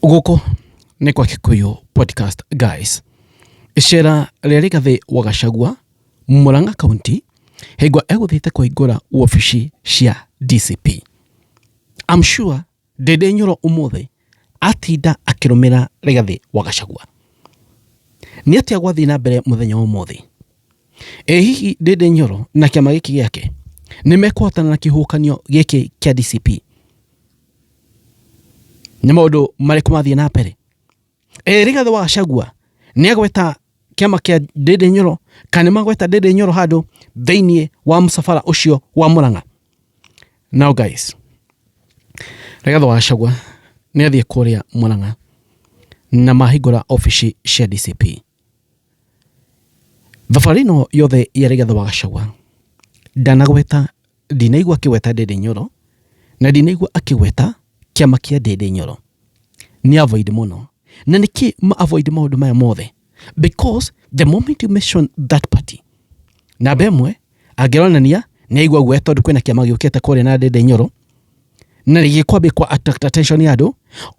Gũkũ nĩ kwa Kikuyu Podcast guys. Icera rĩa Rigathĩ wa Gachagua Murang'a County hingo egũthiĩte kũhingũra wabici cia DCP. I'm sure Ndĩndĩ Nyoro ũmũthĩ atinda akĩrũmĩra Rigathĩ wa Gachagua. Nĩ atĩa gwathiĩ na mbere mũthenya wa ũmũthĩ? Ĩ hihi Ndĩndĩ Nyoro na kĩama gĩkĩ gĩake nĩ mekũhotana na kĩhuhũkanio gĩkĩ kĩa DCP? Nĩ maũndũ marĩkũ mathiĩ na mbere? Ĩ Rigathĩ wa Gachagua nĩ agweta kĩama kĩa Ndĩndĩ Nyoro kana nĩ magweta Ndĩndĩ Nyoro handũ thĩinĩ wa mũcabara ũcio wa Murang'a? Now guys, Rigathĩ wa Gachagua nĩ athiĩ kũrĩa Murang'a na mahingũra obici cia DCP. Thabarĩ ĩno yothe ya Rigathĩ wa Gachagua ndanagweta, ndinaigua akĩgweta Ndĩndĩ Nyoro na ndinaigua akĩgweta kĩama kĩa Ndĩndĩ Nyoro. Nĩ avoid mũno. Na nĩkĩ ma avoid maũndũ maya mothe? Because the moment you mention that party, namba ĩmwe angĩronania nĩ aigua guoya tondũ kwĩna kĩama gĩũkĩte kũrĩa na Ndĩndĩ Nyoro na gĩkwambia kwa attract attention ya andũ,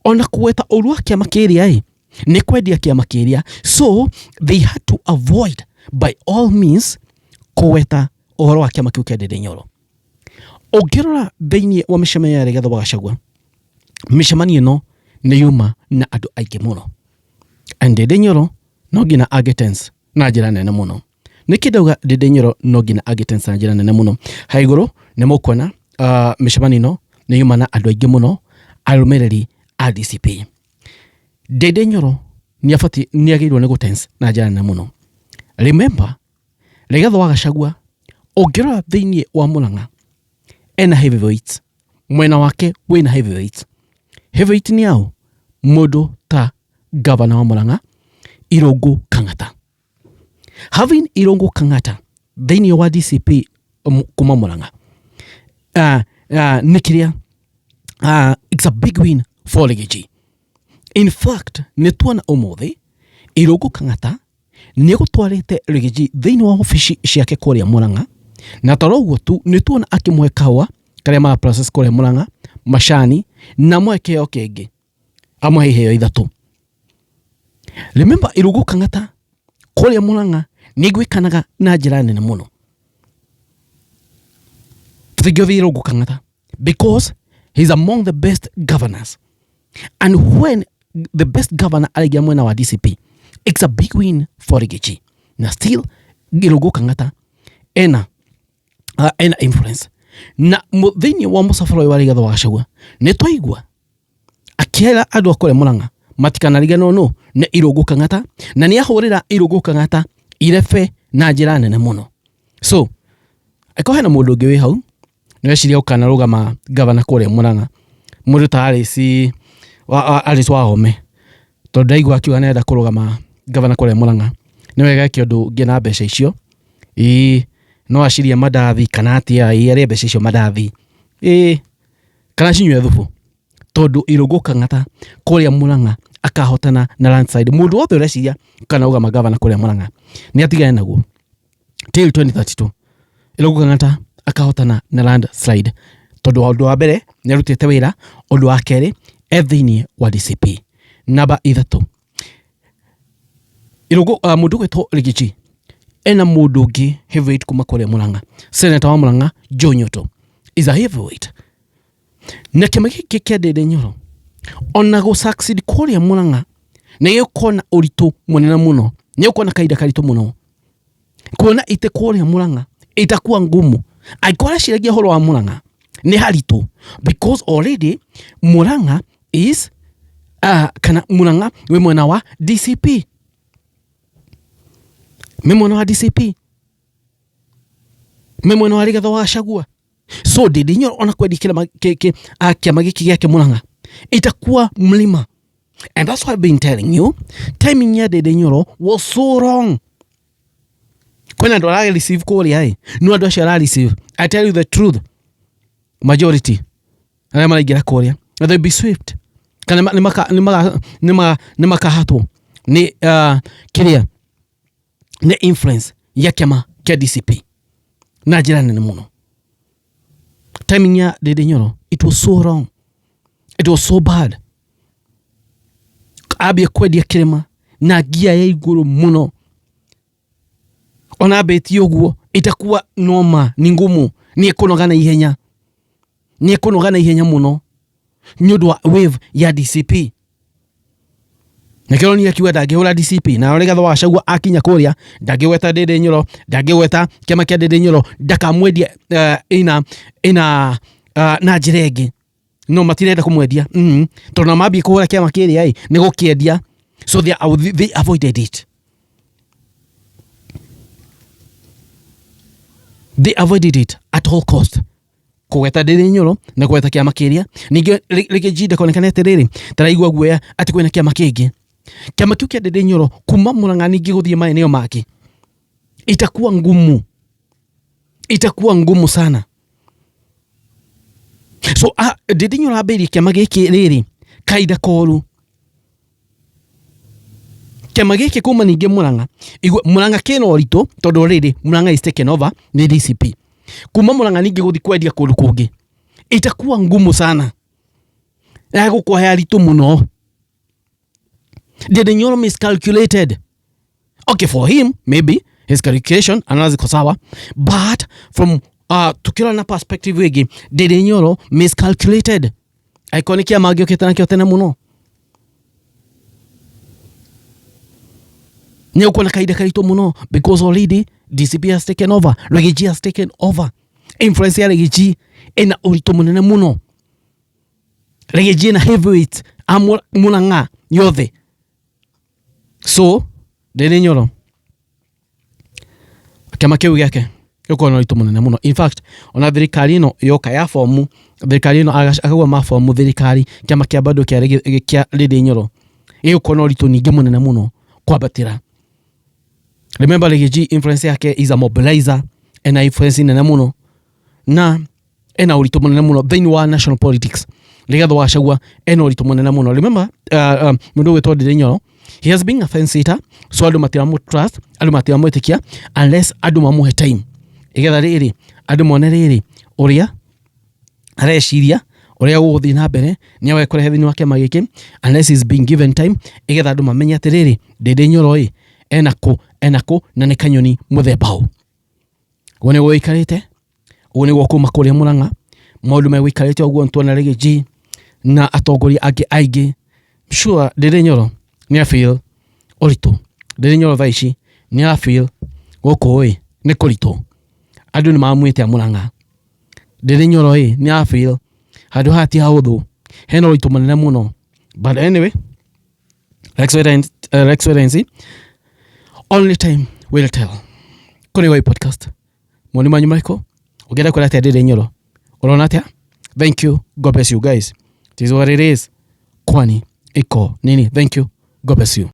ona kũgweta ũru wa kĩama kĩrĩa ĩ nĩ kwendia kĩama kĩrĩa, so they had to avoid by all means kũgweta ũhoro wa kĩama kĩu kĩa Ndĩndĩ Nyoro. Ũngĩrora thĩinĩ wa mĩcemanio ya Rigathĩ wa Gachagua, mĩcemanio ĩno nĩ yuma na andũ aingĩ mũno, and Ndĩndĩ Nyoro no nginya angĩ tense na njĩra nene mũno. Nĩkĩ ndauga Ndĩndĩ Nyoro no nginya angĩ tense na njĩra nene mũno? Haha igũrũ nĩ mũkuona mĩcemanio ĩno nĩ yuma na andũ aingĩ mũno arũmĩrĩri a DCP. Ndĩndĩ Nyoro nĩ abatiĩ nĩ agĩrĩirwo nĩ gũ-tense na njĩra nene mũno. Remember Rigathĩ wa Gachagua ũngĩrora thĩinĩ wa Murang'a ena heavyweights, mwena wake wĩna heavyweights. Heavyweight nĩ aũ? Mũndũ ta gavana wa Murang'a Irũngũ Kang'ata. Having Irũngũ Kang'ata thĩinĩ wa DCP kuma Murang'a nĩ kĩrĩa it's a big win for Riggy. In fact nĩ tuona ũmũthĩ Irũngũ Kang'ata nĩ egũtwarĩte Riggy thĩinĩ wa obici ciake kũrĩa Murang'a, na toro ũguo tu nĩ tuona akĩmũhe kahũa karĩa mara process kũrĩa Murang'a, macani na amũhe kĩheo kĩngĩ, amũhe iheo ithatũ. Remember Irũngũ Kang'ata kũrĩa Murang'a nĩ aiguĩkanaga na njĩra nene mũno. Tũtingĩũthia Irũngũ Kang'ata because he's among the best governors, and when the best governor araingĩra mwena wa DCP, it's a big win for Riggy. Na still Irũngũ Kang'ata ena influence na thĩinĩ wa mũcabara ũyũ wa Rigathĩ wa Gachagua. Nĩ twaigua akĩra andũ a kũrĩa Murang'a matikanariganĩrwo nũ nĩ Irũngũ Kang'ata, na nĩ ahũrĩra Irũngũ Kang'ata irebe na njĩra nene mũno. So angĩkorwo hena mũndũ ũngĩ wĩ hau nĩweciria ũkanarũgama gavana kũrĩa Murang'a, mũndũ ta Alice wa, Alice Wahome, tondũ ndaigua akiuga nĩarenda kũrũgama gavana kũrĩa Murang'a, nĩ wega eke ũndũ ũngĩ na mbeca icio. Ĩĩ no acirie mandathi kana atĩa, ĩĩ arĩe mbeca icio mandathi, ĩĩ kana cinyue thubu, tondũ Irũngũ Kang'ata kũrĩa Murang'a akahotana na landslide. Mũndũ wothe ũreciria kana rũgama gavana kũrĩa Murang'a nĩ atigane naguo till 2032. Irũngũ Kang'ata akahotana na landslide tondũ ũndũ wa mbere nĩ arutĩte wĩra, ũndũ wa kerĩ e thĩinĩ wa DCP. Namba ithatũ, Irũngũ mũndũ ũgwĩtwo Riggy ena mũndũ ũngĩ heavyweight kuma kũrĩa Murang'a, senator wa Murang'a Joe Nyoto is a heavyweight, na kĩama gĩkĩ kĩa Ndĩndĩ Nyoro ona gũ succeed kũrĩa Murang'a nĩ gĩgũkorwo na ũritũ mũnene mũno, nĩ gĩgũkorwo na kahinda karitũ mũno kuona itĩ kũrĩa Murang'a itakuwa ngumu. Angĩkorwo araciragia ũhoro wa Murang'a nĩ haritũ because already Murang'a is kana Murang'a wĩ mwena wa DCP, wĩ mwena wa DCP, wĩ mwena wa Rigathĩ wa Gachagua. So Ndĩndĩ Nyoro ona kwendia kĩama gĩkĩ gĩake Murang'a itakuwa mlima, and that's why I've been telling you timing ya Ndĩndĩ Nyoro was so wrong. Kwĩna andũ ara receive kũrĩa ĩ, no andũ acio ara receive, I tell you the truth, majority arĩa maraingĩra kũrĩa they'll be swept kana nĩ makahatwo nĩ kĩrĩa nĩ influence ya kĩama kĩa DCP na njĩra nene mũno. Timing ya Ndĩndĩ Nyoro, it was so wrong, it was so bad. Ambie kwendia kĩrĩma na ngia ya igũrũ mũno. Ona ambĩtie ũguo itakuwa noma, ni ngumu, nĩ ĩkũnoga na ihenya, nĩ ĩkũnoga na ihenya mũno nĩ ũndũ wa wave ya DCP. Nĩkĩo nĩ akiuga ndangĩhũra DCP na Rigathĩ wa Gachagua akinya kũrĩa ndangĩgweta Ndindi Nyoro, ndangĩgweta kĩama kĩa Ndindi Nyoro, ndakamwendia ina ina na njĩra ĩngĩ. No matirenda kũmwendia tondũ na mambie kũhũra kĩama kĩrĩa ĩ nĩ gũkĩendia, so they avoided it, they avoided it at all cost kũgweta Ndindi Nyoro na kũgweta kĩama kĩrĩa. Ningĩ rĩngĩ G ndakonekane atĩrĩrĩ taraigua guoya atĩ kwĩna kĩama kĩngĩ, kĩama kĩu kĩa Ndindi Nyoro kuma Murang'a ningĩ gũthiĩ maeneo mangĩ itakuwa ngumu, itakuwa ngumu sana. So Ndindi Nyoro ambĩrĩrie kĩama gĩkĩ rĩrĩ kahinda koru, kĩama gĩkĩ kuma ningĩ Murang'a, igua Murang'a kĩna ũritũ tondũ rĩrĩ Murang'a is taken over nĩ DCP. Kuma Murang'a ningĩ gũthiĩ kwendia kũndũ kũngĩ itakuwa ngumu sana, egũkorwo he haritũ mũno. Ndindi Nyoro miscalculated. Okay, for him maybe his calculation anaona ziko sawa, but from tukirora na perspective ĩngĩ, Ndindi Nyoro miscalculated. Angĩkorwo nĩ kĩama angĩokĩte nakĩo tene mũno, nĩ ũkuona kahinda karitũ mũno because already DCP has taken over, Riggy G has taken over. Influence ya Riggy G ĩna ũritũ mũnene mũno. Riggy G ĩna heavyweight a Murang'a yothe. So Ndindi Nyoro kĩama kĩu gĩake gĩkorwo na ũritũ mũnene mũno. In fact, ona thirikari ĩno yoka ya bomu, thirikari ĩno akauga mabomu thirikari, kĩama kĩa bado kĩa Ndindi Nyoro gĩgũkorwo na ũritũ ningĩ mũnene mũno kwambatĩra. Remember Riggy G influence yake is a mobilizer, ena influence nene mũno na ena ũritũ mũnene mũno thĩinĩ wa national politics. Rigathĩ wa Gachagua ena ũritũ mũnene mũno. Remember mũndũ ũgwĩtwo Ndindi Nyoro, he has been a fence sitter, so andũ matiramũ trust, andũ matiramwĩtĩkia unless andũ mamũhe time, igetha rĩrĩ andũ mone rĩrĩ ũrĩa areciria, ũrĩa gũgũthiĩ na mbere nĩ agekũrehe thĩinĩ wa kĩama gĩkĩ, unless he's being given time, igetha andũ mamenye atĩrĩrĩ Ndindi Nyoro ĩ ena kũ, ena kũ na nĩ kanyoni mũthemba ũ. Ũguo nĩguo gũikarĩte, ũguo nĩguo kuma kũrĩa Murang'a maũndũ megũikarĩte ũguo. Nĩtuona Riggy G na atongoria angĩ aingĩ. Sure, Ndindi Nyoro nĩ feel ũritũ. Ndindi Nyoro thaa ici nĩ ara feel gũkũ ĩ nĩ kũritũ, andũ nĩ mamwĩte a Murang'a. Ndindi Nyoro ĩ nĩ ara feel handũ haha ti hahũthũ, hena ũritũ mũnene mũno. But anyway, let's wait and see, only time will tell. Kũrĩ Goi Podcast, mawoni manyu marĩkũ? Ũngĩenda kwĩra atĩa Ndindi Nyoro? Ũrona atĩa? Thank you, God bless you guys. It is what it is, kwani iko nini? Thank you, God bless you.